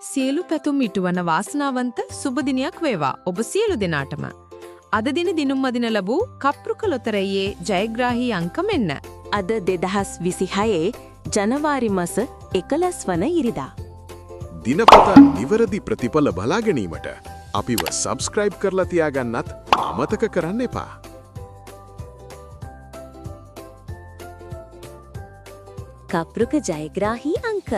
සියලු පැතුම් ඉටුවන වාසනාවන්ත සුබ දිනයක් වේවා ඔබ සියලු දෙනාටම. අද දින දිනුම් අදින ලැබූ කප්රුක ලොතරැයියේ ජයග්‍රාහී අංක මෙන්න. අද 2026 ජනවාරි මස 11 වන ඉරිදා. දිනපතා නිවැරදි ප්‍රතිඵල බලා ගැනීමට අපිව සබ්ස්ක්‍රයිබ් කරලා තියාගන්නත් අමතක කරන්න එපා. කප්රුක ජයග්‍රාහී අංක